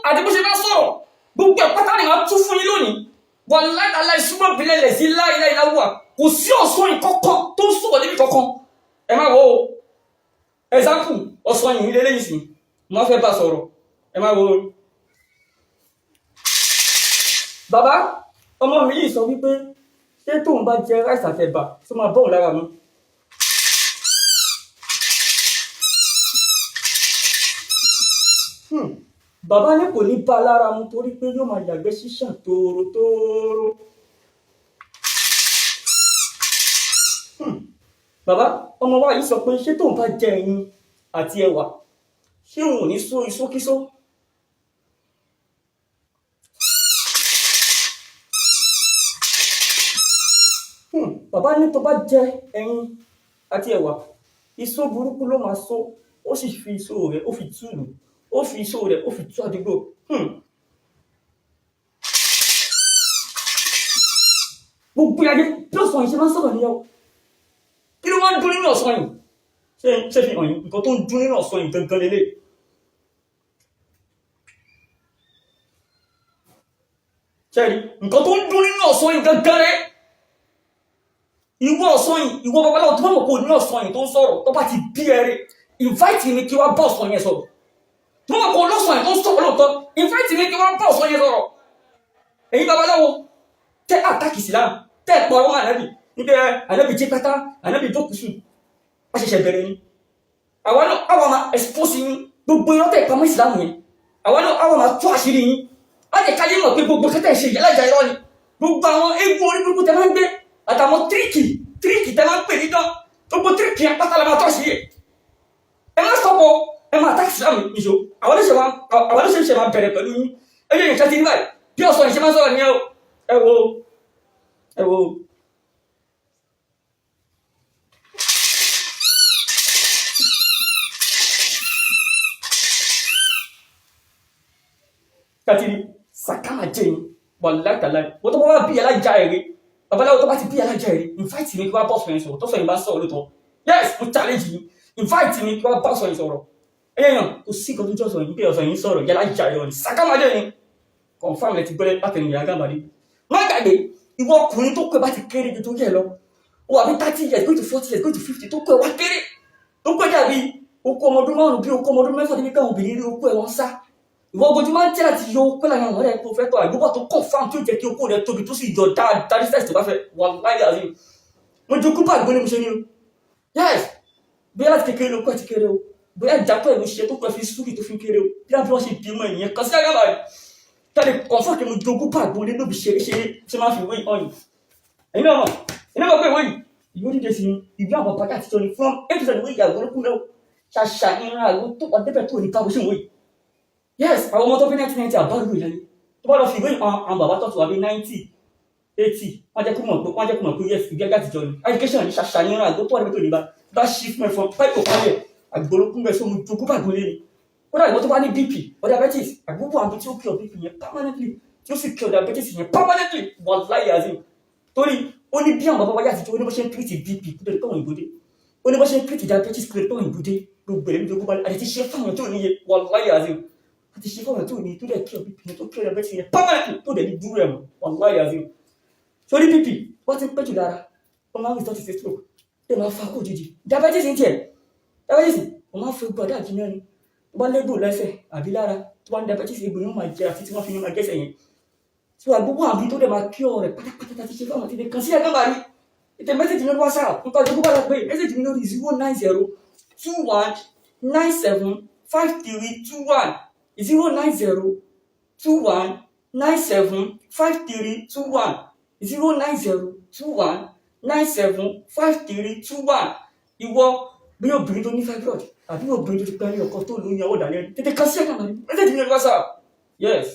Àti bó ṣe máa ń sọ̀rọ̀, gbogbo ẹ̀ pátá ni màá tú fún yín lónìí. Wallahi tallahi, súnmọ́ bílẹ̀ lẹ̀ sí láìláìláwà, kò sí ọ̀sán yìí kọ́kọ́ tó ń sọ̀rọ̀ níbi kankan. Ẹ má wo example ọ̀sán yìí lélẹ́yìn sí, mo fẹ́ bá sọ̀rọ̀. Ẹ má wo. Bàbá, ọmọ mi yìí sọ wípé ṣé tóun bá jẹ rice àtẹ̀bà tó máa bọ́ọ̀ lára mi? Bàbá ní kò ní bá a lára mu torí pé yóò máa yàgbẹ́ ṣíṣàn tóórótóóró. Bàbá, ọmọ wa yìí sọ pé ṣé tóun bá jẹ ẹyin àti ẹ̀wà, ṣé òun ò ní só isókísó? Bàbá ní tó bá jẹ ẹyin àti ẹ̀wà, isó burúkú ló máa só, ó sì fi isó rẹ̀, ó fi túlù, ó fi isó rẹ̀, ó fi tú àdúgbò. Gbogbo ayé bí ọ̀sán yìí ṣe máa ń sọ̀rọ̀ nìyẹn o. Kí ló máa ń dún nínú ọ̀sán yìí? Ṣé fi hàn yín nǹkan tó ń dún nínú ọ̀sán yìí gangan lélẹ̀? Ṣé rí nǹkan tó ń dún nínú ọ̀sán yìí gangan rẹ̀? Ìwọ ọ̀sán yìí, ìwọ babaláwo tó bá mọ̀ pé o ní ọ̀sán yìí tó ń sọ̀rọ̀, tó bá ti bí ẹ rẹ̀, invite mi kí wá bá ọ̀sán yẹn sọ̀rọ̀. Tó bá mọ̀ pé o lọ́sàn yìí tó ń sọ̀rọ̀ lóòótọ́, invite mi kí wá bá ọ̀sán yẹn sọ̀rọ̀. Ẹ̀yin babaláwo tẹ́ àtàkì Islam, tẹ́ ẹ̀ pọ̀ ọ̀rọ̀ ànábì níbẹ̀, ànábì jí pátá, ànábì jókòó sùn, wọ́n ṣẹ̀ṣẹ̀ bẹ̀rẹ̀ ni. Àwa náà àwa máa expose yín, gbogbo irọ́ tẹ́ pamọ́ Islam yẹn, àwa náà àwa máa tú àṣírí yín. Á jẹ́ káyé mọ̀ pé gbogbo kẹ́tẹ́ ṣe ìyálàjà irọ́ ni. Gbogbo àwọn eégún orí burúkú tẹ́ máa ń gbé àtàwọn tíríkì tíríkì tẹ́ máa ń pè ní dán, gbogbo tíríkì yẹn pátá la máa tú àṣírí ẹ̀. Ẹ má sọ̀pọ̀, ẹ máa attack Islam nìṣó. Àwọn oníṣẹ́ máa bẹ̀rẹ̀ pẹ̀lú yín. Ẹ yẹ nǹkan ti ní báyìí bí ọ̀sán yìí ṣe máa ń sọ̀rọ̀ nìyẹn o. Ẹ wo, ẹ wo. Katiri sakama jẹ yín, wàláì tàláì. Wọ́n tó bá wá bí alájà èrè, babaláwo tó bá ti bí alájà èrè, invite mi kí wá bọ́ sọ̀rọ̀ yẹn sọ̀rọ̀. Tó sọ yẹn bá sọ̀rọ̀ lóòótọ́, yes, mo challenge yín, invite mi kí wá bọ́ sọ̀rọ̀ yẹn sọ̀rọ̀. Ẹ̀yẹ̀ yàn kò sí nǹkan tó jọ sọ̀rọ̀ yìí pé ọ̀sán yìí sọ̀rọ̀ yàrá ìjà yọ̀ ni sakama jẹ yín. Confirm lẹ ti gbọ́dọ̀ látẹnu yàrá gàmbàdì. Má gbàgbé, ìwọ ọkùnrin tó kọ ẹ bá ti kéré ju tó yẹ lọ, ó wà bí 30 years going to 40 years going to 50, tó kọ ẹ wá kéré, tó kọ ẹ dàbí okó ọmọdún 5 bí okó ọmọdún 6, débi káwọn obìnrin rí okó ẹ wọn sá. Ìwọ ogun máa ń tẹ́ láti yọ okó láàrin àwọn ọ̀rẹ́ tó fẹ́ tọ́ àgbébọ̀ tó confirm tí ó jẹ́ kí okó rẹ tóbi tó sì yọ dáadáa ní size tó bá fẹ́. Wallahi azim, mo jogún bá àgbóni mo ṣe ní o. Yes, bóyá láti kékeré ló kọ́ ẹ ti kéré o, bóyá ìjápọ̀ ẹ̀ ló ṣe tó kọ́ ẹ fi súrì tó fi ń kéré o, bí wọ́n ṣe bímọ ìyẹn kan sí àgàbà rẹ̀ tẹ́lẹ̀ confirm kí mo jogún bá àgbóni lóbi ṣeré ṣeré ṣe máa fi ìwé ìhàn yìí. Ẹ̀yin náà mọ̀, ẹ̀yin náà mọ̀ pé ìwé yìí, ìwé dídé sí ìwé àwọn bàbá àtijọ́ ni from A to Z. Ìwé ìyàwó ló kún lẹ́wọ̀ ṣàṣà ìran àgbo tó wà débẹ̀ tó ní káwọ́ sí ìwé yìí. Yes, àwọn ọmọ tó fi 1990 àbárò ìyá ni tó bá lọ fi ìwé hàn àwọn bàbá tó ti wà bí 90 80, wọ́n jẹ́ kó mọ̀ pé yes, ìgbé àtijọ́ ni education ní. Ṣàṣà ìran àgbo tó wà débẹ̀ tó ní bá ṣí fún ẹ from five to five àgbo ló kún bẹ́ẹ̀. Sọ mo jogún bá àgbo lé ni. Kódà ìwọ tó bá ní BP or diabetes, àgbógbó àbí tí ó cure BP yẹn permanently, tí ó sì cure diabetes yẹn permanently, wallahi azim. Torí ó ní bí àwọn bàbá wáyé àtijọ́, ó ní bó ṣe ń treat BP kó tó di pé àwọn òyìnbó dé, ó ní bó ṣe ń treat diabetes kó tó di pé àwọn òyìnbó dé. Gbogbo ẹ̀mí jogún balẹ̀ àti ti ṣe fáwọn tó níye, wallahi azim, àti ṣe fáwọn tó ní tó dẹ̀ cure BP yẹn, tó cure diabetes yẹn permanently, tó dẹ̀ ní dúró ẹ̀ mọ́, wallahi azim. Torí BP wọ́n ti pẹ́ jù lára, wọ́n máa ń result sí stroke, ẹ máa fa kó òjijì. Diabetes ń tiẹ̀, diabetes wọ́n máa ń fi gbọ́ àdáàjì náà ni. Tó bá légbò lẹ́sẹ̀ àbí lára, tó bá ní diabetes, egbò yóò máa jẹ àti tí wọ́n fi ní máa gẹ́sẹ̀ yẹn tí wàá gbogbo àbí tó dẹ̀ máa kí ọ rẹ̀ pátápátá ti ṣe fáwọn àti kan sí ẹ̀gbọ́n bàrí. Ètò message mi lórí WhatsApp, nǹkan ọjọ́ gbogbo àlọ́ pé message mi lórí 09021975321, 09021975321, 09021975321. Ìwọ bí obìnrin tó ní fibroid àbí obìnrin tó ti pẹ́ ní ọkọ tó lóyún ọwọ́ dàlẹ́, tètè kan sí ẹ̀ka màrí message mi lórí WhatsApp. Yes.